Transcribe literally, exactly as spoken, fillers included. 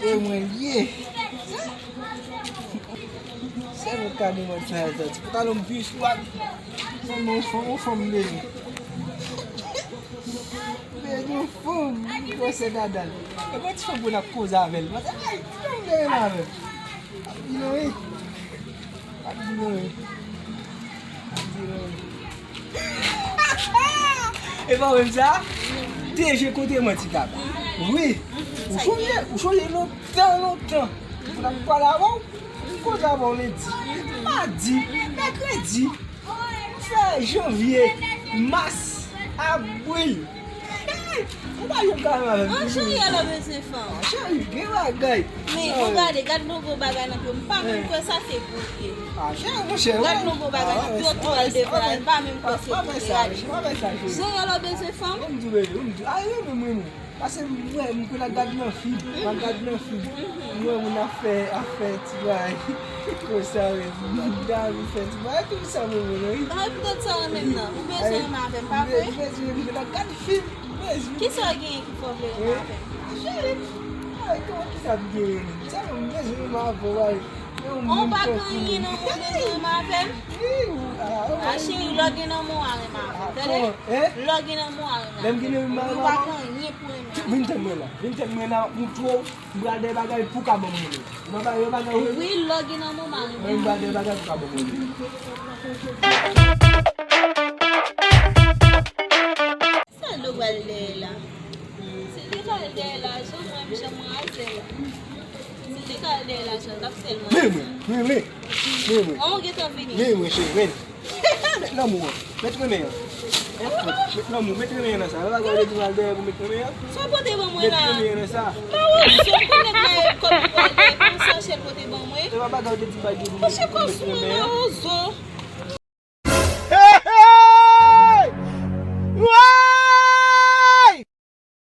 E mwen l ye. Sèl mwen ka demann sa, sa. Ti pantalon m pi swag. Sèlman yon fanm, yon fanm m bezwen. M bezwen yon fanm, m pran sè dada l. E mwen ti fanm pou n ap koze avè l. Mwen se, ay, ti fanm m te renmen avè l. Ap di non, wi. Ap di non, wi. Ap di non, wi. E pa menm sa? T G kote mwen ti kaka. Wi. Ou sonje, ou sonje lontan, lontan. Pou n ap pale avè w. Kote avè w lendi, madi, mèkredi. Fè janvye, mas, avril. Ou pa janm ka menm avè m. An cheri, alò bezwen fanm. Cheri, gen bagay. Men ou gade, gad non gwo bagay nan pye w. M pa menm kwè sa se pou l ye. Ah, cheri, monchè, gad non gwo bagay nan pye w, tou al devan la, m pa menm kwè se pou l ye. Cheri, alò bezwen fanm. Ou m di w, bebe, ou m di w, ah, wi, wi, wi, wi. Paske m wè, m konn ap gad nan fim, m ap gad nan fim. M wè moun ap fè, ap fè ti bagay konsa, wi. M ta anvi fè ti bagay konsa, mwen, mwen, wi. Ay, poutèt sa w renmen m nan. Ou bezwen renmen avè m, pa vre? M bezwen, m konn ap gad fim, m bezwen. Kisa w genyen ki fè w vle renmen avè m? Cheri, ay, kòman kisa m genyen menm? Sa m bezwen renmen avè w, ay. Ou pa gen anyen nan mwen bezwen renmen avè m. A cheri, lè w gen nan mwen w a renmen avè m. Tande? Lè w gen nan mwen w a renmen avè m. Ou pa gen anyen pou renmen avè m. Vin tann mwen la. Vin tann mwen la, m moutre w. M pral dèyè bagay pou w ka ban mwen renmen. Ou pa ba yo bagay ou renmen. Wi, lè w gen nan mwen w a renmen. Mwen m pral dèyè bagay pou w ka ban mwen renmen. Sa l do pral dèyè la? Si l te pral dèyè lajan, mwen menm jan mwen a sèl. Si l te pral dèyè lajan, l t ap sèl mwen. Men mwen, men mwen, men mwen. An, ou gentan vini. Men mwen, cheri, men. Met lanmou an. Met renmen an. Met lanmou, met renmen an nan sa. Lè bagay ou te di m al dèyè pou met renmen an. Sa w pote ban mwen la? Met renmen an nan sa. Pa wè, sou pou nèg la e kòb pou al dèyè pou yon sachè l pote ban mwen. E pa bagay ou te di m al dèyè pou met renmen an.